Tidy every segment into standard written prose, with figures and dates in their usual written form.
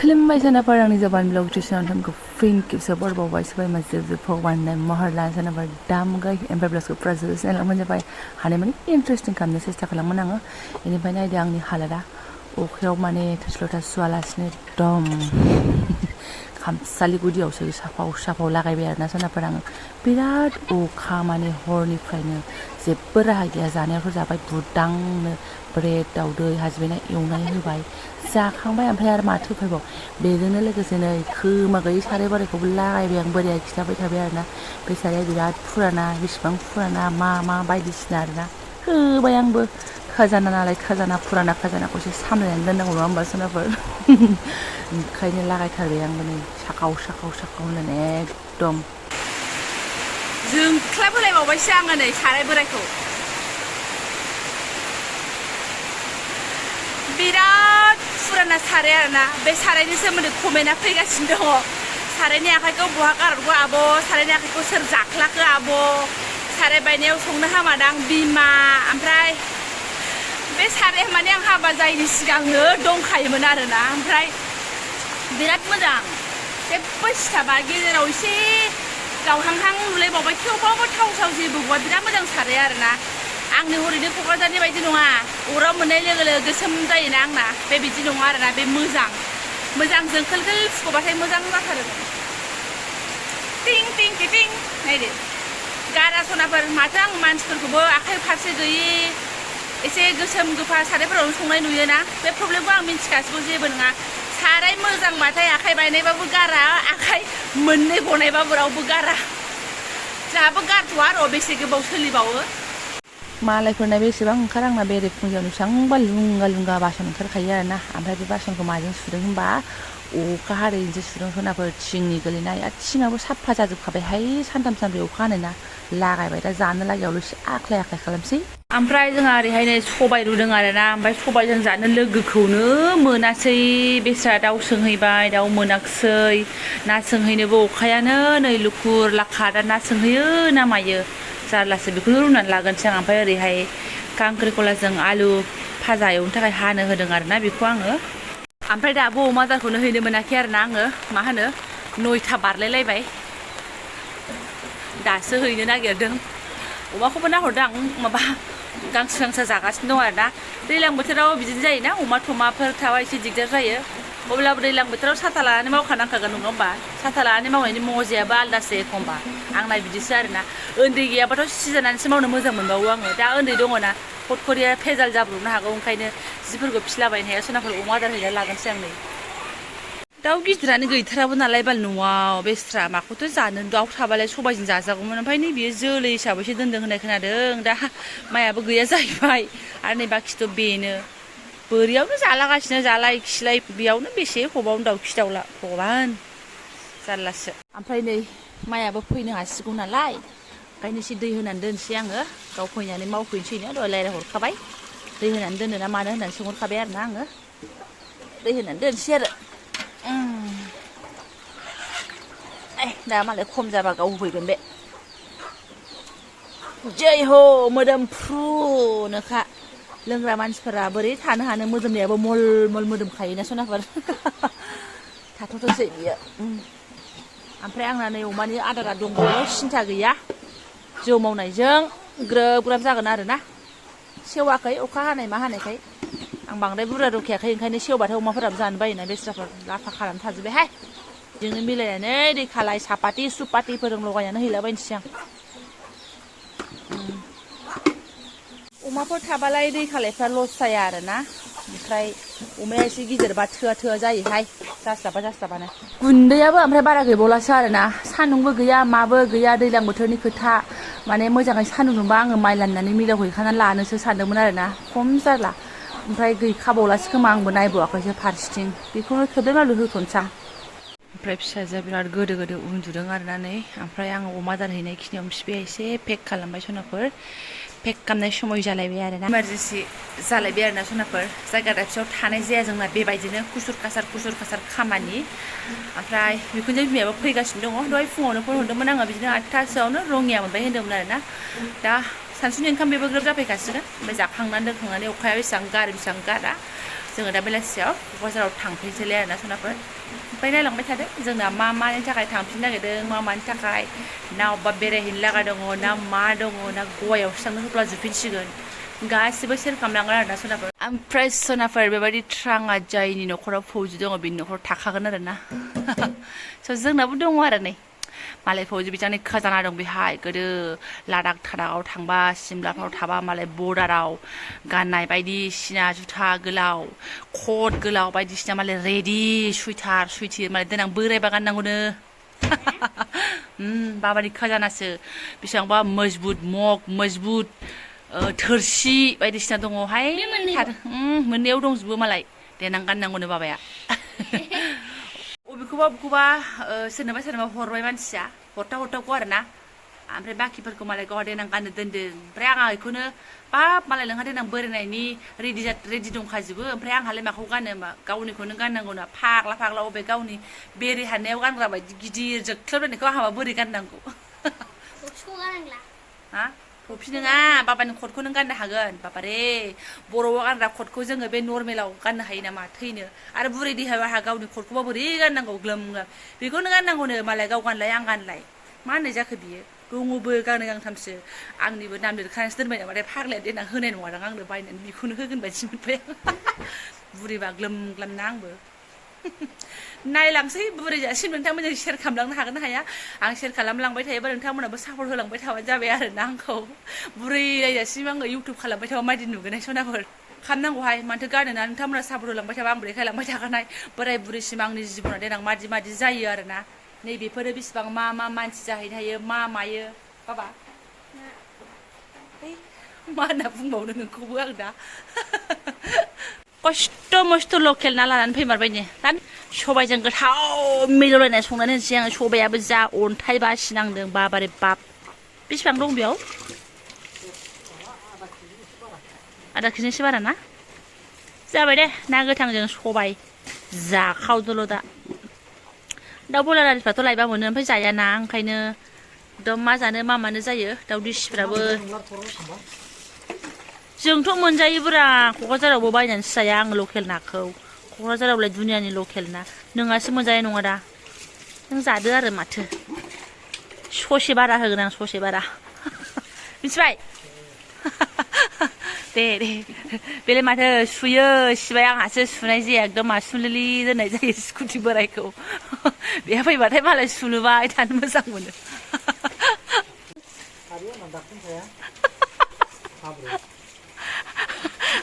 खुलुमबाय सोनाफोर आंनि जबानब्लग चेनेल थोमखौ फिन खेबसे बरबावबाय सबाय माजे भगवान महरला सोनाफोर दामगाय एमफ्राय ब्लगखौ प्रजेक्ट मोनजाबाय हानाय माने इन्टारेस्टिं खालामनो सेस्था खालामोन आङो बेनिफ्राय नायदो आंनि हालोदा अखायाव माने थोरसि लथा सुवालासिनो एकदम खामसालि गुदियावसो साफाव लागायबाय आरोना सोनाफोर आङो बिराद अखा माने हरनिफ्रायनो जेबो राहा गैया जानायावथ' जाबाय बुदांनो ब्रेड दाउदै हाजबेना एवनानै होबाय जाखांबाय ओमफ्राय आरो माथो फैबाव बेजोंनो लोगोसे नै खोमा गैयै साराय बोरायखौबो लागायबाय आं बोराया खिथाबाय थाबाय आरोना बे साराया बिराद फुराना बेसेबां फुराना मा बायदिसिना आरोना होबाय आंबो खाजाना नालाय खाजाना फुराना खाजानाखौसो सामलायनानै दोननांगौ नङा होमबा सोनाफोर ओंखायनो लागायथारबाय आंबो नै साखाव होननानै एकदम जोंख्लाब होलायबावबायसो आङो नै साराय बोरायखौ बिराद फुराना साराय आरोना बे सारायनि सोमोन्दै कमेन्टआ फैगासिनो दङ सारायनि आखाइखौ बहा गारहरखो आब' सारायनि आखाइखौ सोर जाख्लाखो आब' साराय बायनायाव संनो हामादां बिमा ओमफ्राय बे साराया माने आं हाबा जायैनि सिगांनो दंखायोमोन आरोना ओमफ्राय बिराद मोजां जेबो सिथाबा गेजेराव एसे गावहांहां नुलायबावबाय थेवबाबो थाव जेबो गवा बिराद मोजां साराय आरोना आंनि हरैनो क'क्राझारनि बायदि नङा अराव मोननाय लोगो लोगो गोसोम जायोना आंना बे बिदि नङा आरोना बे मोजां जोंखोल फुख'बाथाय मोजां जाथारो टिं टिं टिं नायदो गारा सनाफोर माथो आं मानसिफोरखौबो आखाइ फारसे गैयि एसे गोसोम गोफा सारायफोरावनो संनाय नुयोना बे प्रब्लेमखौ आं मिन्थिगासिनो जेबो नङा साराय मोजांबाथाय आखाइ बायनायबाबो गारा आखाइ मोननै गनायबाबो रावबो गारा जोंहाबो गारथ'आ र' बेसे गोबाव सोलिबावो मालायफोरना बेसेबां ओंखार आंना बेरे फुंजायावनो बेसेबांबा लुंगा बासन ओंखारखायो आरोना ओमफ्राय बे बासनखौ माजों सुदों होनबा अखा हादैजोंसो सुदों सोनाफोर थिंनि गोलैनाय आरो थिङाबो साफा जाजोबखाबायहाय सानथाम सानब्रै अखा हानायना लागायबाय दा जानो लागायावल' एसे आख्लाय खालामसै ओमफ्राय जोंहा ओरैहाय नै सबाय रुदों आरोना ओमफ्राय सबायजों जानो लोगोखौनो मोनासै बेस्रा दाउ सोंहैबाय दाउ मोनाखिसै ना सोंहैनोबो अखायानो नै लुखुर लाखा दा ना सोंहैयो ना मायो जारलासो बेखौनो रुनानै लागोनसै आं ओमफ्राय ओरैहाय खांख्रिखलाजों आलु भाजा एवनो थाखाय हानो होदों आरोना बेखौ आङो ओमफ्राय दाबो अमा आदारखौनो हैनो मोनाखै आरोना आङो मा होनो 9टा बारलायलायबाय दासो हैनो नागिरदों अमाखौबो नाहरदों आं माबा गांसो जागासिनो दं आरोना दैज्लां बोथोराव बिदिनो जायोना अमा थमाफोर थाबा एसे दिगदार जायो अब्लाबो दैज्लां बोथोराव साथा लानानै मावखानांखागोन नङा होमबा साथा लानानै मावनायनि मजायाबो आलदासो एखमबा आंना बिदिसो आरोना उन्दै गैयाबाथ' सिजानानैसो मावनो मोजां मोनबावो आङो दा उन्दै दङना फटखरिया भेजाल जाब्रबनो हागौ ओंखायनो जिफोरखौ फिलाबायनो हाया सोनाफोर अमा आदार हैना लागोनसै आं नै दाउ गिदिरानो गैथाराबो नालाय बाल न'आव बेस्रा माखौथ' जानो दाउ थाबालाय सबायजों जाजागौमोन ओमफ्राय नै बियो जोलै हिसाबैसो दोनदों होननाय खोनादों दा माइयाबो गैया जाहैबाय आरो नै बाखिथ' बेनो बोरियावनो जालागासिनो जालाय खिलाय बेयावनो बेसे हबावनो दाउखि दाउला भगबान जारलासो ओमफ्राय नै माइयाबो फैनो हासिगौ नालाय ओंखायनो एसे दै होनानै दोनसै आङो गाव फैनानै मावफैनोसैनो दहाय रायज्लायहरखाबाय दै होनानै दोनो ना मानो होननानै सोंहरखाबाय आरोना आङो दै होनानै दोनसै आरो दा मालाय खम जाबा गाव होफैगोन बे जै हो मोदोमफ्रुनोखा लोंग्रा मानसिफोरा बोरै थानो हानो मोदोमनायाबो मल मोदोमखायोना सनाफोर थाथ'थोंसै बियो ओमफ्राय आंना नै अमानि आदारा दंबावो सिन्था गैया जौ मावनायजों ग्रोब जागोन आरोना सेवाखै अखा हानाय मा हानायखाय आं बांद्राय बुरजा रुखायाखै ओंखायनो सेवबाथाय अमाफोराबो जानो बायोना बेस्राफोर लाफा खालामना थाजोब्बायहाय जोंनो मिलायनानै दै खालाय सापाति सुपातिफोरजों लगायनानै हैलाबायनोसै आं अमाफोर थाबालाय दै खालायफ्रा लस जाया आरोना ओमफ्राय अमाया एसे गिदिरबा थोआ जायोहाय जास्लाबानो गुन्दैयाबो ओमफ्राय बारा गैबावलासो आरोना सान्दुंबो गैया माबो गैया दैज्लां बोथोरनि खोथा माने मोजाङै सान्दुं दुंबा आङो माइ लाननानै मिलाव हैखानानै लानोसो सानदोंमोन आरोना खम जारला ओमफ्राय गैखाबावलासो खोमा आंबो नायबावाखैसो फारसेथिं बेखौनो थोब्ले माब्ले होथ'नोसै आं ओमफ्राय फिसाजोआ बिराद गोदो उन्दुदों आरोना नै ओमफ्राय आङो अमा आदार हैनाय खिनियाव बिफाया एसे पेक खालामबाय सनाफोर पेक खालामनाय समय जालायबाय आरोना इमारजेन्सि जालायबाय आरोना सनाफोर जायगा दाबसेयाव थानाय जाया जोंना बेबायदिनो खुसुर खासार खामानि ओमफ्राय बिखुनजो बिमायाबो फैगासिनो दङ दहाय फुङावनो फन हरदोंमोन आङो बिदिनो 8टासोआवनो रङिया मोनबाय होन्दोंमोन आरोना दा सानसुनि ओंखाम बेबो ग्रोब जाफैखासिगोन ओमफ्राय जाखांनानै दोनखांनानै अखाया बेसेबां गारा जोङो दा बेलासियाव क'क्राझाराव थांफिनसैलाय आरोना सनाफोर ओमफ्राय नायलांबाय थादो जोंना मा मानि थाखाय थांफिननो नागिरदों मा मानि थाखाय ना अबेबा बेरायहैनो लागा दङ ना मा दङ ना गवायावसो थांनो होब्ला जोबफिनसिगोन गासिबो सेयार खालामलांगोन आरोना सनाफोर ओमफ्राय सनाफोर बेबायदि ट्राङा जायनि न'खराव फौजि दङ बिनि न'खराव थाखागोन आरोना स' जोंनाबो दङ आरो नै मालाय फौजि बिजानि खाजाना दं बेहाय गोदो लादाख थादाखाव थांबा सिमलाफ्राव थाबा मालाय बर्डाराव गाननाय बायदिसिना जुथा गोलाव कट गोलाव बायदिसिना मालाय रेडि सुइटार सुइटिर मालाय देनां बोरायबा गाननांगौनो बाबानि खाजानासो बेसेबांबा मजबुत मग मजबुत थोरसि बायदिसिना दङहाय मोननैयाव दंजोबो मालाय देनां गाननांगौनो बाबाया बबेखौबा सोरनोबा सोरनोबा हरबाय मानसिया हरथावगौ आरोना ओमफ्राय बाखिफोरखौ मालाय गावहा देनां गाननो दोनदों ओमफ्राय आंहा बेखौनो बाब मालाय नोंहा देनां बोरायनायनि रेडि दंखाजोबो ओमफ्राय आंहालाय माखौ गानो होमबा गावनिखौनो गाननांगौना फाग्ला अबे गावनि बेरे हाननायाव गानग्रा बायदि गिदिर जोख्लोबलायनायखौ आंहाबा बोरै गाननांगौ हा थफि नङा बाबानि कटखौ नों गाननो हागोन बाबारे बर'आव गानग्रा कटखौ जोङो बे नर्मेलाव गाननो हायो नामा थैनो आरो बुरै देहायाव आंहा गावनि कटखौबा बोरै गाननांगौ ग्लोम ग्लोम बेखौनो गाननांगौनो मालाय गाव गानलाय आं गानलाय मा होननाय जाखो बियो दङबो गांनै गांथामसो आंनिबो नाम लिरखानासो दोनबाय नामाथाय फाग्लाया देनां होनाय नङादां आंनो बायनानै बेखौनो होगोन बायदि मोनबाय बुरैबा ग्लोम ग्लाम ना आंबो नायलांसै बुरै जासिम नोंथांमोनजों सेयार खालामलांनो हागोन ना हाया आं सेयार खालामलांबाय थायोबा नोंथांमोनाबो सापर्ट होलांबाय थाबानो जाबाय आरोना आंखौ बुरै रायजासिम आङो इउटुब खालामबाय थाबा मायदि नुगोन सनाफोर खालामनांगौहाय माथो गानोना नोंथांमोना सापर्ट होलांबाय थाबा आंबो देखायलांबाय थाखानाय बोराय बुरैसिम आंनि जिबना देनां मादि जायो आरोना नैबेफोरो बेसेबां मा मानसि जाहैनो हायो मा मायो बाबा मा होनना बुंबावनो नोंखौबो आं दा खस्थ' मस्थ' लकेल ना लानानै फैमारबाय ने दा सबायजों गोथाव मिलौलायनाय संनानै होनोसै आङो सबायाबो जा अन्थाइ बासिनांदों बाबारे बाब बेसेबां दं बेयाव आधा केजिसो बारा ना जाबाय दे ना गोथांजों सबाय जाखावदोल' दा दाउ बयलार आरिफ्राथ' लायबा मोनो ओमफ्राय जायाना ओंखायनो एकदम मा जानो मा मानो जायो दाउ दिसिफ्राबो जोंथ' मोनजायोब्रा क'क्राझारावबो बायनानैसो जाया आङो लकेल नाखौ क'क्राझारावलाय दुनियानि लकेल ना नोंहासो मोनजानाय नङा दा नों जादो आरो माथो ससे बारा होगोन आं ससे बारा मिथिबाय दे बेलाय माथो सुयो सिबाय आंहासो सुनाय जाया एकदम मासुलिलि दोननाय जायो स्कुटि बोरायखौ बेहा फैबाथाय मालाय सुलुबाय थानो मोजां मोनो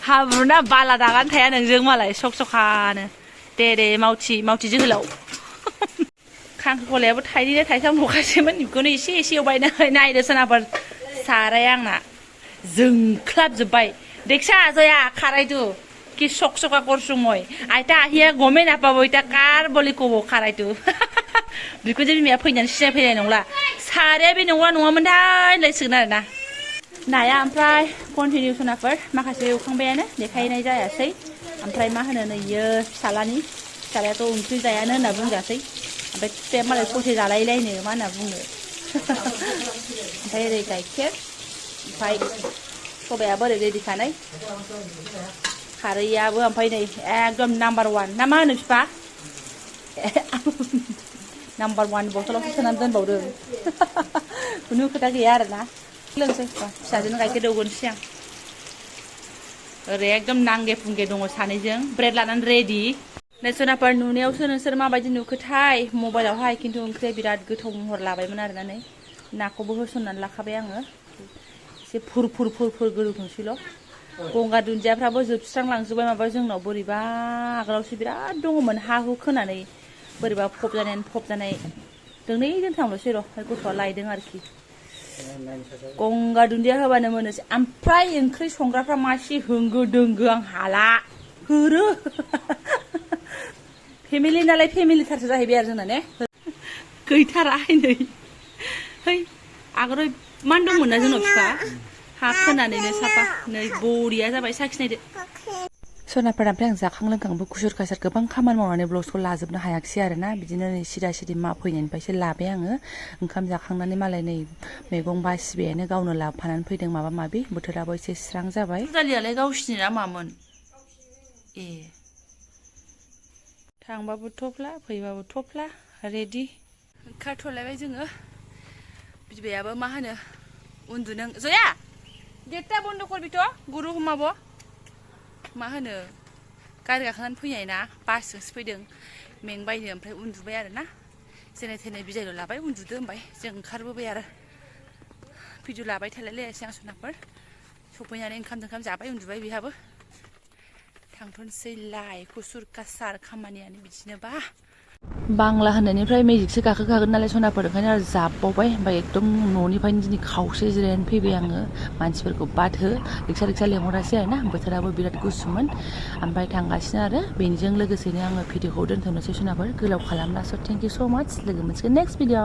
हाब्रुना बाला दागान थाया नोंजों मालाय सखानो दे मावथि जोहोलाव खांख्रिखलायाबो थाइनै थाइथाम ल'खासैमोन बेखौनो एसे एवबाय नायदो सोनाफोर साराय आंना जोंख्लाबजोब्बाय देखसा जया खारायदो कि सका करसुमय आइता आहिया गमे नापाबयता कार बलि कबो खारायदो बेखौ जे बिमाया फैनानै सिनायफैनाय नंला साराया बे नङामोनथाय होनलायसिगोन आरोना नाया ओमफ्राय कन्टिनिउ सोनाफोर माखासे एवखांबायानो देखायनाय जायासै ओमफ्राय मा होनो नैयो फिसालायाथ' ओंख्रि जायानो होनना बुंजासै ओमफ्राय फिसाया मालाय ससे जालायलायनो मा होनना बुंनो ओमफ्राय ओरै गाइखेर ओमफ्राय सबायाबो ओरै रेडिखानाय खारैयाबो ओमफ्राय नै एकदम नाम्बार वान ना मा होनो बिफा नाम्बार वान बथलावसो सोनानै दोनबावदों खुनु खोथा गैया आरोना लोंसै फिसाजों गाइखेर दौगोनसै आं ओरै एकदम नांगे फुंगे दङ सानैजों ब्रेड लानानै रेडि नोंसोरनाफोर नुनायावसो नोंसोर माबायदि नुखोथाय मबाइलावहाय खिन्थु ओंख्रिया बिराद गोथाव महर लाबायमोन आरोना नै नाखौबो होसननानै लाखाबाय आङो एसे फुर गोदौथोंसैल' गंगार दुन्दियाफ्राबो जोबस्रांलांजोब्बाय माबा जोंनाव बोरैबा आगोलावसो बिराद दङमोन हा हु खोनानै बोरैबा फबजानाय दोंनै दोनथामल'सै र' गथ'आ लायदों आरोखि गंगार दुन्दिया होबानो मोनोसै ओमफ्राय ओंख्रि संग्राफ्रा मासि होंगो दोंगो आं हाला होरो फेमिलि नालाय फेमिलिथारसो जाहैबाय आरो जोंना ने गैथाराहाय नै है आगोलाव मान दंमोन ना जोंनाव बिफा हा खोनानैनो साफा नै बरिया जाबाय साखिनायदो सोनाफोर ओमफ्राय आं जाखां लोंखांबो खुसुर खासार गोबां खामानि मावनानै ब्लगखौ लाजोबनो हायाखिसै आरोना बिदिनो नै सिदा मा फैनायनिफ्रायसो लाबाय आङो ओंखाम जाखांनानै मालाय नै मैगं बासिबायानो गावनो लाबोफानानै फैदों माबा माबि बोथोराबो एसे स्रां जाबाय जालियालाय गावसिनि ना मामोन ए थांबाबो थफ्ला फैबाबो थफ्ला रेडि ओंखारथ'लायबाय जोङो बिबायाबो मा होनो उन्दुनो जया गेटटा बन्द' करबिथ' गुरु हमाबो मा होनो गारि गाखोनानै फैनाय ना बासजोंसो फैदों मेंबायनो ओमफ्राय उन्दुबाय आरो ना जेने थेने बिजायल' लाबाय उन्दुदो होनबाय जों ओंखारबोबाय आरो भिडिअ लाबाय थालायलायासै आं सनाफोर सफैनानै ओंखाम जाबाय उन्दुबाय बेहाबो थांथ'नोसैलाय कुसुर कासार खामानियानो बिदिनोबा बांला होननायनिफ्राय मेजिकसो गाखोखागोन नालाय सनाफोर ओंखायनो आरो जाब्बावबाय ओमफ्राय एकदम न'निफ्रायनो दिनै खावसे जिरायनानै फैबाय आङो मानसिफोरखौ बाथो रिक्सा लेंहरासै आरो ना बोथोराबो बिराद गुसुमोन ओमफ्राय थांगासिनो आरो बेनिजों लोगोसेनो आङो भिडिअखौ दोनथ'नोसै सनाफोर गोलाव खालामला स' थेंक इउ स' माच लोगो मोनसिगोन नेक्स्ट भिडिअ